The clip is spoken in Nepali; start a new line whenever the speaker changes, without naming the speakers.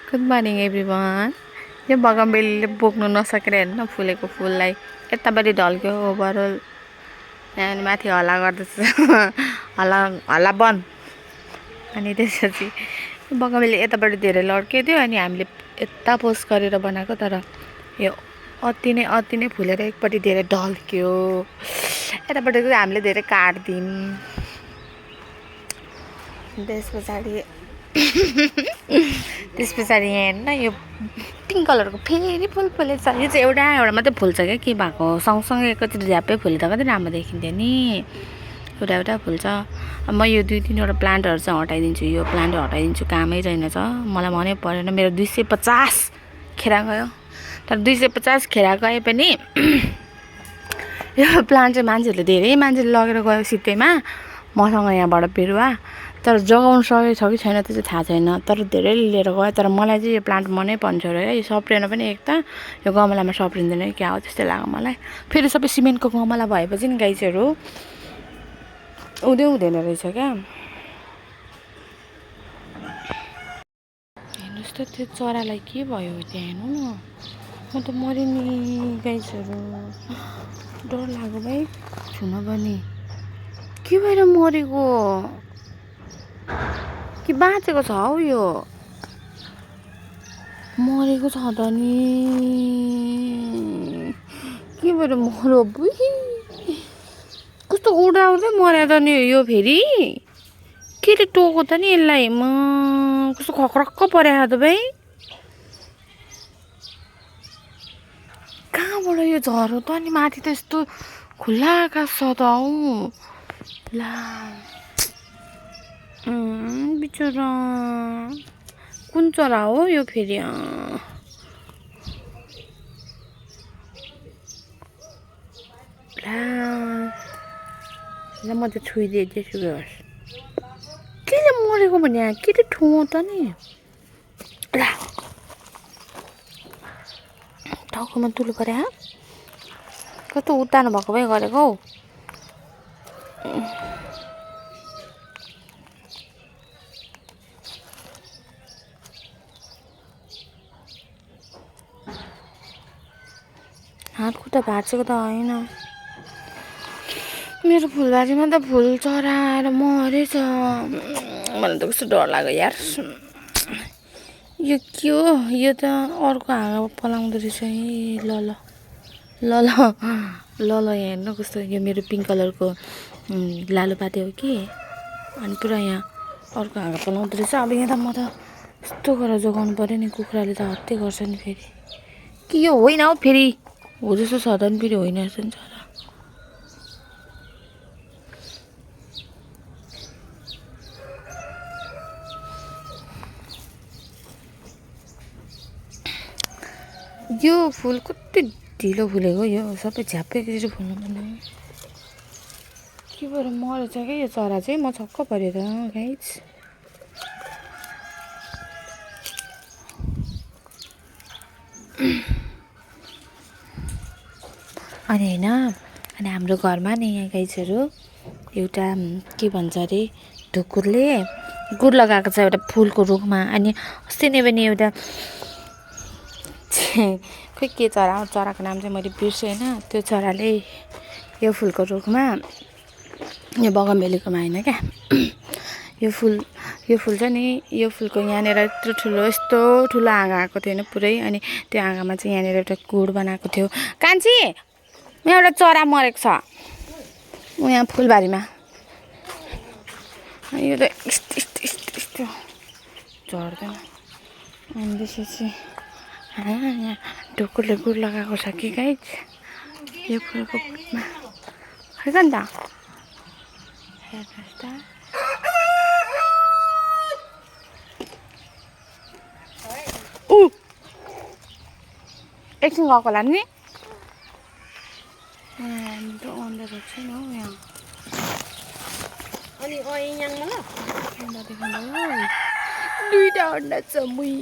Good morning everyone. यो बगमबेलीले बोक्नु नसकेर हेर्नु न फुलेको फुललाई यतापट्टि ढल्क्यो ओभरअल। यहाँ माथि हल्ला गर्दैछ हल्ला हल्ला बन्द। अनि त्यसपछि बगमबेली यतापट्टि धेरै लड्के थियो अनि हामीले यता पोस्ट गरेर बनाएको, तर यो अति नै फुलेर एकपट्टि धेरै ढल्क्यो। यतापट्टि चाहिँ हामीले धेरै काट्दियौँ। त्यस पछाडि यहाँ हेर्नु न, यो पिङ्क कलरको फेरि फुल फुलेछ। यो चाहिँ एउटा मात्रै फुल्छ क्या, के भएको सँगसँगै एकैचोटि झ्याप्पै फुल्दा कति राम्रो देखिन्थ्यो नि। एउटा फुल्छ। म यो 2-3वटा प्लान्टहरू चाहिँ हटाइदिन्छु। यो प्लान्ट हटाइदिन्छु, कामै रहेनछ। मलाई मनै परेन। मेरो 250 खेरा गयो। तर 250 खेरा गए पनि यो प्लान्ट चाहिँ धेरै मान्छेले लगेर गयो सित्तैमा मसँग यहाँबाट बिरुवा। तर जगाउनु सकेको छ कि छैन त्यो चाहिँ थाहा छैन, तर धेरैले लिएर गयो। तर मलाई चाहिँ यो प्लान्ट मनै पर्छ र यो सप्रेन पनि एक त यो गमलामा सप्रिँदैन क्या हो त्यस्तै लाग्यो मलाई। फेरि सबै सिमेन्टको गमला भएपछि नि गाइसहरू हुँदैन रहेछ क्या। हेर्नुहोस् त त्यो चरालाई के भयो त्यहाँ, हेर्नु न। म त मरेँ नि गाइसहरू, डर लाग्यो भाइ छुन पनि। के भएर मरेको कि बाँचेको छ हौ? यो मरेको छ त नि, के भएर मर्यो? कस्तो उडाउँदै मर्यो त नि यो। फेरि केले टोको त नि यसलाई? कस्तो खक्रक्क परेको त भाइ। कहाँबाट यो झरो त? अनि माथि त यस्तो खुल्ला आकाश छ त हौ। ला बिचरा कुन चरा हो यो फेरि? ला म त छुइदिएँ त्यसो होस्। केले मरेको भने केले ठुँ त नि? ला टाउकोमा तुलो पऱ्यो। कस्तो उतार्नु भएको भए गरेको हौ। हात खुट्टा भाँचेको त होइन। मेरो फुलबारीमा त फुल चराएर मरेछ। मलाई त कस्तो डर लाग्यो यार। यो के हो? यो त अर्को हाँगा पलाउँदो रहेछ है। ल यहाँ हेर्नु कस्तो। यो मेरो पिङ्क कलरको लालुपाते हो कि, अनि पुरा यहाँ अर्को हाँगा पलाउँदो रहेछ। अब यहाँ त म त यस्तो गरेर जोगाउनु पऱ्यो नि, कुखुराले त हत्या गर्छ नि फेरि। के यो होइन हौ फेरि? हो जस्तो छ त नि फेरि होइन जस्तो नि छ त। यो फुल कति ढिलो फुलेको यो, सबै झ्याप्पैतिर फुल्नु पर्ने। के भएर मरेछ क्या यो चरा चाहिँ? म छक्क परेँ त गाइस। अनि होइन, अनि हाम्रो घरमा नि यहाँ गाइसहरू एउटा के भन्छ अरे ढुकुरले गुड लगाएको छ एउटा फुलको रुखमा। अनि अस्ति नै पनि एउटा खोइ के चराको नाम चाहिँ मैले बिर्सेँ होइन। त्यो चराले यो फुलको रुखमा, यो बगमबेलीकोमा होइन क्या, यो फुल छ नि, यो फुलको यहाँनिर यस्तो ठुलो हाँगा आएको थियो होइन पुरै। अनि त्यो हाँगामा चाहिँ यहाँनिर एउटा गुड बनाएको थियो। कान्छी यहाँ एउटा चरा मरेको छ यहाँ फुलबारीमा। यो त यस्तो झर्दैन। अनि त्यसपछि यहाँ ढुकुरले गुड लगाएको छ कि गाइस यो फुलको बोटमा। खै त हेर्नुहोस् त। एकछिन गएको होला नि। हाम्रो अन्डा छैन हौ यहाँ। अनि यहाँ मलाई दुईवटा अन्डा छ मुई।